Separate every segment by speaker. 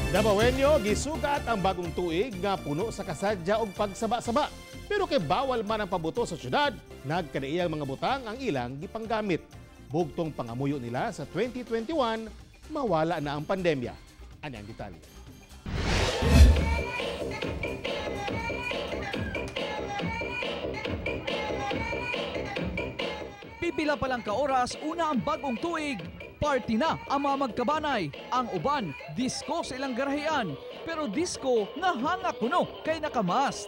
Speaker 1: Dabawenyo, gisugat ang bagong tuig nga puno sa kasadya og pagsaba-saba. Pero kay bawal man ang pabuto sa syudad, nagkadaiyang mga butang ang ilang gipanggamit. Bugtong pangamuyo nila sa 2021, mawala na ang pandemya. Ano ang detalye?
Speaker 2: Pipila pa lang ka oras, una ang bagong tuig. Party na ang mga magkabanay. Ang uban, disco sa ilang garahian. Pero disco nga hanga kuno kay nakamast.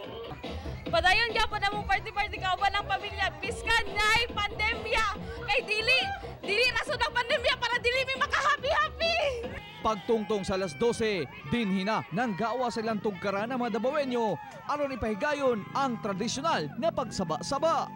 Speaker 3: Padayon gyapon among party-party kauban ang pamilya. Biskan naay pandemya. Kay dili rason ang pandemya para dili mi makahappy-happy.
Speaker 2: Pagtungtong sa alas 12, dinhi na nang gawa sa ilang tugkaran ang mga Dabawenyo aron ipahigayon ang tradisyonal na pagsaba-saba.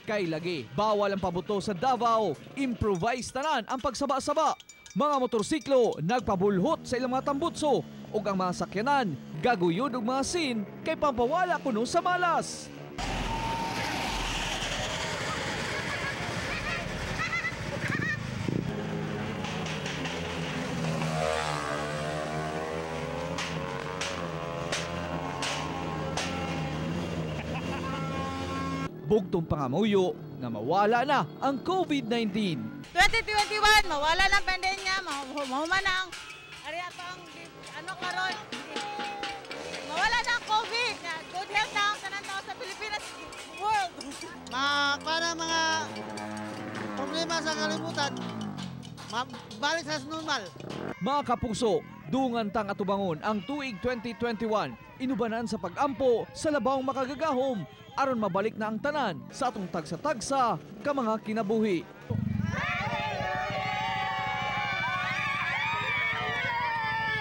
Speaker 2: Kay lagi, bawal ang pabuto sa Davao, improvise tanan ang pagsaba-saba. Mga motorsiklo nagpabulhot sa ilang mga tambutso ug ang mga sakyanan gaguyod og mga sin kay pampawala kuno sa malas. Bugtong pangamuyo nga mawala na ang COVID-19.
Speaker 4: 2021, mawala na ang pandemya, mahuman na ang ano karon, mawala na ang COVID. Good health na ang tanan tao sa Pilipinas, world.
Speaker 5: Para mga problema sa kalibutan, balik sa normal.
Speaker 2: Mga kapuso, dungan tang atubangon ang tuig 2021, inubanan sa pag-ampo sa labawng makagagahom aron mabalik na ang tanan sa atong tagsa-tagsa ka mga kinabuhi.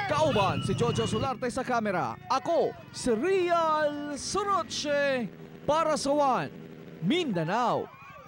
Speaker 2: Kauban si Jojo Solarte sa kamera. Ako si Real Soroche para sa One Mindanao.